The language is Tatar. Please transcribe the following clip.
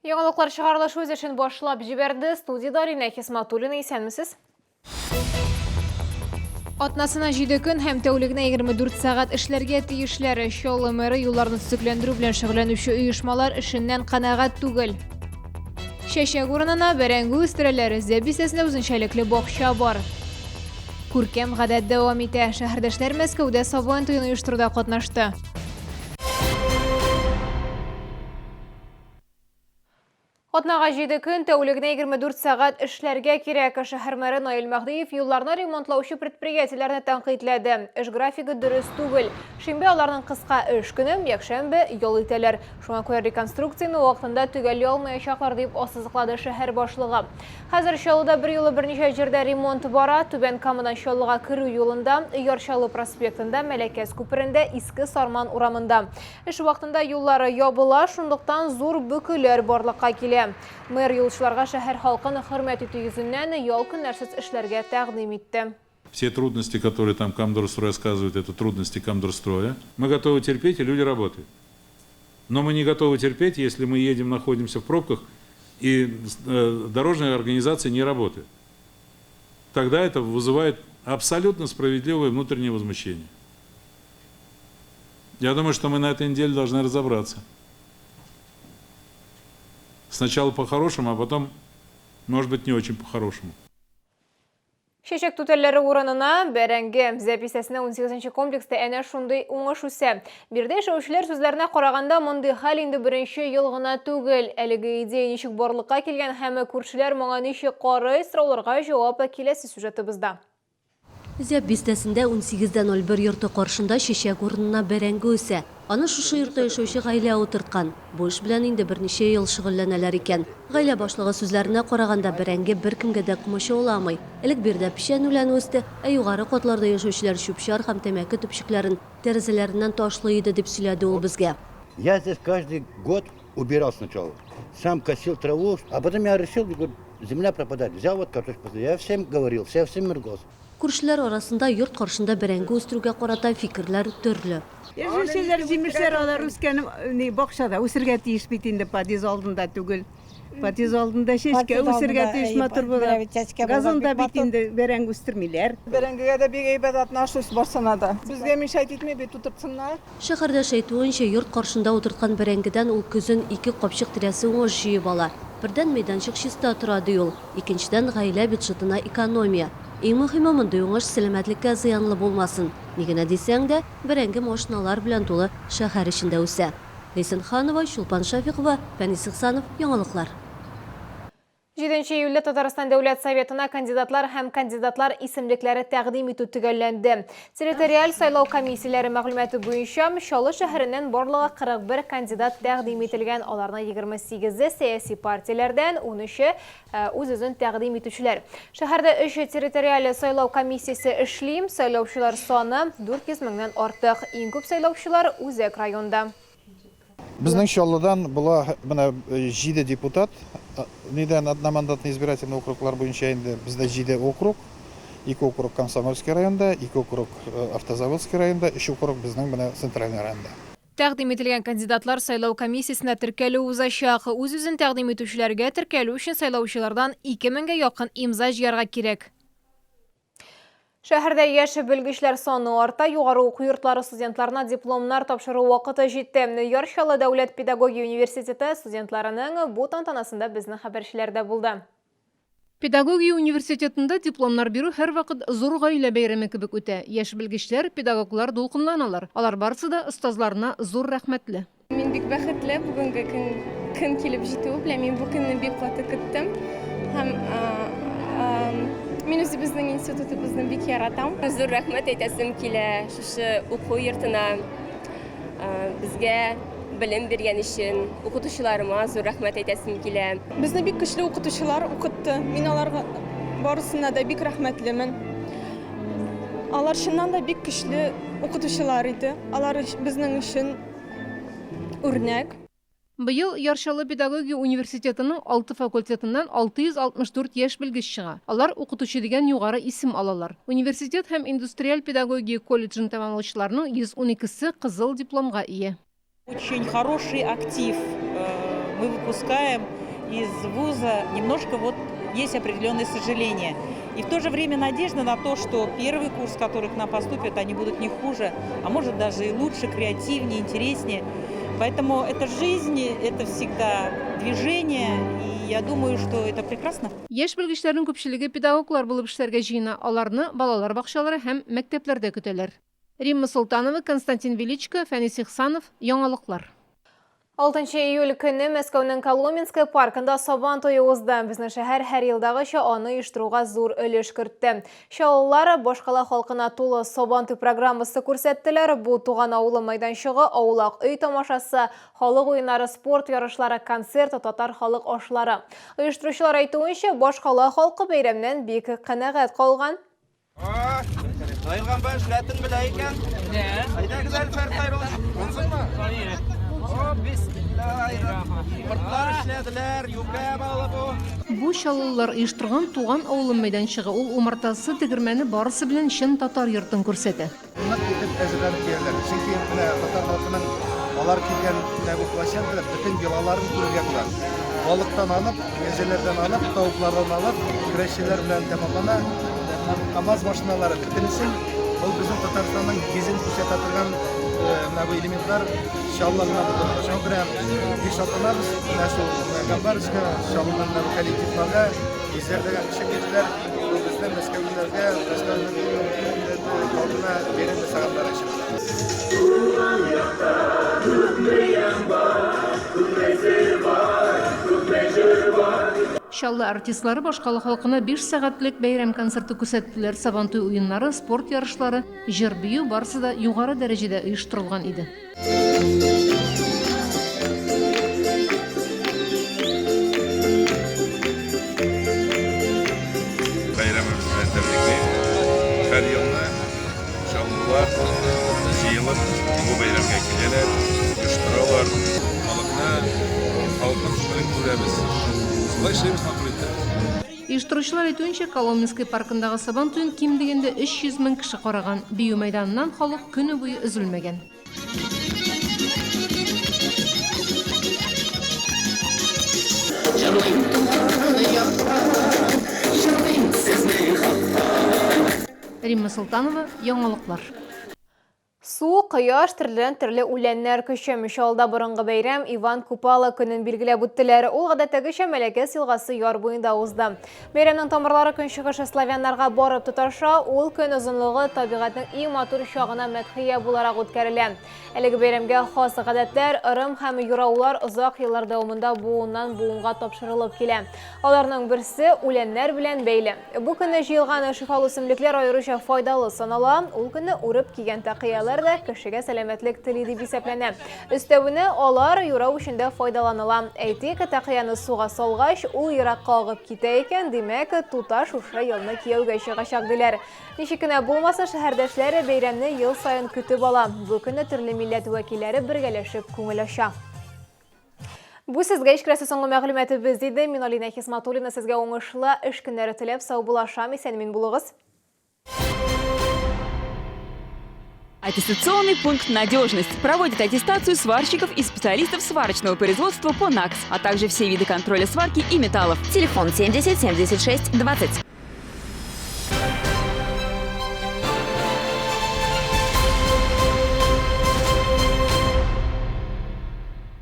Яңалыклар чыгарылышы үз эшен башлап җибәрде. Студиядә Алинә Хисматуллина, исәнмесез. Атнасына 7 көн һәм тәүлегенә 24 сәгать эшләргә тиешләр. Чаллы мэры юлларны төзекләндерү белән шөгыльләнүче оешмалар эшеннән канәгать түгел. Чәчәк урынына бәрәңге үстерәләр. Зәб бистәсендә үзенчәлекле бакча бар. Күркәм гадәт дәвам итә. Шәһәрдәшләр Мәскәүдә Сабан туен оештыруда катнашты. Атнага 7 көн, тәүлегенә 24 сәгать эшләргә кирәк. Шәһәр мэры Наил Мәһдиев юлларны ремонтлаучы предприятиеләрне тәнкыйтьләде. Эш графигы дөрес түгел. Шимбә аларның кыска эш көне, якшәмбе ял итәләр. Шуңа күрә реконструкцияне вакытында төгәлли алмаячаклар, дип ассызыклады шәһәр башлыгы. Хәзер Чаллыда берьюлы берничә җирдә ремонт бара. Түбән Камадан Чаллыга керү юлында, Яр Чаллы проспектында, Мәләкәс күперендә, Иске Сарман урамында. Эш вакытында юллары ябыла, шунлыктан зур бөкеләр барлыкка килә. Мэр юлчыларга шәһәр халкын хөрмәт итү йөзеннән ял көннәрсез эшләргә тәкъдим итте. Все трудности, которые там Камдорстрой рассказывает, это трудности Камдорстроя. Мы готовы терпеть, и люди работают. Но мы не готовы терпеть, если мы едем, находимся в пробках, и дорожная организация не работает. Тогда это вызывает абсолютно справедливое внутреннее возмущение. Я думаю, что мы на этой неделе должны разобраться. Сначала по-хорошему, а потом, может быть, не очень по-хорошему. Чәчәк түтәлләре урынына бәрәңге. Зәб бистәсенең 18 комплекста әнә шундый уңыш үсә. Биредә яшәүчеләр сүзләренә караганда, мондый хәл инде беренче ел гына түгел. Әлеге идея ничек барлыкка килгән һәм күршеләр моңа ничек карый, сорауларга җавап киләсе сюжетыбызда. Зәб бистәсендә 18.01 йорты каршында чәчәк урынына бәрәңге үсә. Аны шушы йортта яшәүче гаилә утырткан. Бу эш белән инде берничә ел шөгыльләнәләр икән. Гаилә башлыгы сүзләренә караганда, бәрәңге беркемгә дә комачауламый. Элек биредә печән үләне үсте, ә югары катларда яшәүчеләр чүп-чар һәм тәмәке төпчекләрен тәрәзәләреннән ташлый иде, дип сөйләде ул безгә. Я здесь каждый год убирал сначала. Сам косил траву, а потом я решил, говорю, земля пропадает. Взял вот картошку посадил. Я всем говорил, я всем ругался. Күршеләр арасында йорт каршында бәрәңге үстерүгә карата фикерләр төрле. Яшелчәләр, җимешләр алар үскән ни бакчада үсергә тиеш бит инде, подъезд алдында түгел. Подъезд алдында чәчкә үсергә тиеш, матур була. Газонда бит инде бәрәңге үстермиләр. Бәрәңгегә дә бик әйбәт отношусь барсына да. Безгә мешать итми бит, утыртсыннар. Шәһәрдәш әйтүенчә, йорт каршында утырткан бәрәңгедән ул көзен ике капчык тирәсе уңыш җыеп ала. Бердән, мәйданчык чиста тора, ди ул. Икенчедән, гаилә бюджетына экономия. Иң мөһиме, мондый уңыш сәламәтлеккә зыянлы булмасын. Ни генә дисәң дә, бәрәңге машиналар белән тулы шәһәр эчендә үсә. Ләйсән Ханова, Чулпан Шәфикова, Фәнис Ихсанов, Яңалыклар. Җиденче июльдә Татарстан Дәүләт Советына кандидатлар һәм кандидатлар исемлекләре тәкъдим итү төгәлләнде. Территориаль сайлау комиссияләре мәгълүматы буенча, Чаллы шәһәреннән барлыгы 41 кандидат тәкъдим ителгән, аларның 28-е сәяси партияләрдән, унөче, үз-үзен тәкъдим итүчеләр. Шәһәрдә өч территориаль сайлау комиссиясе эшли, сайлаучылар саны, 400 меңнән артык. Иң күп сайлаучылар, үзәк районда. Безнең Чаллыдан була менә җиде депутат, нидән одномандатный избирательный округлар буенча инде бездә җиде округ, ике округ Комсомольский районда, ике округ Автозаводский районда, өч округ безнең менә Центральный районда. Тәкъдим ителгән кандидатлар сайлау комиссиясенә теркәлү узачак. Үз-үзен тәкъдим итүчеләргә теркәлү өчен сайлаучылардан 2 меңгә якын имза җыярга кирәк. Шәһәрдә яшь белгечләр саны арта, югары уку йортлары студентларына дипломнар тапшыру вакыты җитте. Яр Чаллы дәүләт педагогия университеты студентларының бу тантанасында безнең хәбәрчеләр дә булды. Педагогия университетында дипломнар бирү һәрвакыт зур гаилә бәйрәме кебек үтә. Яшь белгечләр, педагоглар дулкынланалар. Алар барысы да остазларына зур рәхмәтле. Мин бик бәхетле бүгенге көн, көн килеп җитүе белән. Мин бу көнне бик каты көттем. Һәм мин үзебезнең институтыбызны бик яратам. Зур рәхмәт әйтәсем килә шушы уку йортына безгә белем биргән өчен, укытучыларыма зур рәхмәт әйтәсем килә. Безне бик көчле укытучылар укытты. Мин аларга барысына да бик рәхмәтлемен. Алар чыннан да бик көчле укытучылар иде. Алар безнең өчен үрнәк. Быел Яр Чаллы педагогия университетының алты факультетыннан 664 яшь белгеч чыга. Алар укытучы дигән югары исем алалар. Университет һәм индустриаль педагогия колледжын тәмамлаучыларның 112 се кызыл дипломга ия. Очень хороший актив мы выпускаем. из вуза, немножко вот есть определенное сожаление. И в то же время надежда на то, что первый курс, который к нам поступит, они будут не хуже, а может даже и лучше, креативнее, интереснее. Поэтому это жизнь, это всегда движение, и я думаю, что это прекрасно. Яшь белгечләрнең күпчелеге педагоглар булып эшләргә җыена, аларны балалар бакчалары һәм мәктәпләрдә көтәләр. Римма Солтанова, Константин Величко, Фәнис Ихсанов, Яңалыклар. 6 июль көнне Мәскәүнең Коломенское паркында Сабан туе узды. Безнең шәһәр һәр елдагыча аны оештыруга зур өлеш кертте. Чаллылар башкала халкына тулы Сабан туй программасы күрсәттеләр. Бу туган авылы майданчыгы, аулак өй тамашасы, халык уеннары, спорт ярышлары, концерт, татар халык ашлары. Оештыручылар әйтүенчә, башкала халкы бәйрәмнән бик канәгать калган. Наилгамбаш рәтен белә икән. Әйдәгез, Әлфәр Хайруллович. Монсыңмы? О, бисмиллаһир. Кортлар эшләделәр, юкә балы бу. Бу чаллылар оештырган Туган авылым мәйданчыгы. Ул умартасы, тегермәне барысы белән чын татар йортын күрсәтә. Нык итеп әзерләнеп киләләр. Чөнки менә татар халкының алар килгән менә бу площадкада бөтен йолаларын күрергә була. Балыктан алып, кәҗәләрдән алып, тавыклардан алып, көрәшчеләр белән тәмамлана. КАМАЗ машиналары бөтенесен ул безнең Татарстанның йөзен күрсәтә торган менә бу элементлар Чаллы гына булдырыла. Шуңа күрә бик шатланабыз менә шул Гамбарочка, Чаллының менә бу коллективларга йөзләрдәгән кеше килделәр. Бу безнең мәскәүлеләргә, Мәскәүнең халкына бәйрәм ясаганнары өчен. Туган якта күпме ямь бар, күпме сер бар, күпме җыр бар. Чаллы артистлары башкала халкына биш сәгатьлек бәйрәм концерты күрсәттеләр. Сабантуй уеннары, спорт ярышлары, җыр-бию, барысы да югары дәрәҗәдә оештырылган иде. Бәйрәмебез белән тәбриклим. Һәр елны чаллылар җыелып бу бәйрәмгә киләләр, оештыралар. Халыкны, халыкның күңелен күрәбез. Шулай эшлибез матур итеп. Оештыручылар әйтүенчә, Коломенский паркындагы Сабан туен ким дигәндә 300 мең кеше караган. Бию мәйданыннан халык көне буе өзелмәгән. Римма Солтанова, Яңалыклар. Су, кояш, төрледән-төрле үләннәр көче. Чаллыда борынгы бәйрәм Иван Купала көнен билгеләп үттеләр. Ул гадәттәгечә Мәләкәс елгасы яр буенда узды. Бәйрәмнең тамырлары көнчыгыш славяннарга барып тоташа, ул көн озынлыгы табигатьнең иң матур чагына мәдхия буларак үткәрелә. Әлеге бәйрәмгә хас гадәтләр, ырым һәм юраулар озак еллар дәвамында буыннан-буынга тапшырылып килә. Аларның берсе үләннәр белән бәйле. Бу көнне җыелган шифалы үсемлекләр аеруча файдалы санала. Ул көнне үреп кигән тәкыяләр дә кешегә сәламәтлек тели дип исәпләнә. Өстәвенә, алар юрау өчен дә файдаланыла. Әйтик, тәкыяны суга салгач, ул еракка агып китә икән, димәк, туташ шушы елны кияүгә чыгачак, диләр. Ничек кенә булмасын, шәһәрдәшләр бәйрәмне ел саен көтеп ала. Бу көнне төрле милләт вәкилләре бергәләшеп күңел ача. Бу сезгә ишкерәсе соңгы мәгълүматыбыз иде. Мин Алинә Хисматуллина сезгә уңышлы эш көннәре теләп саубуллашам. Исән-имин булыгыз. Аттестационный пункт «Надежность» проводит аттестацию сварщиков и специалистов сварочного производства по НАКС, а также все виды контроля сварки и металлов. Телефон 70 76 20.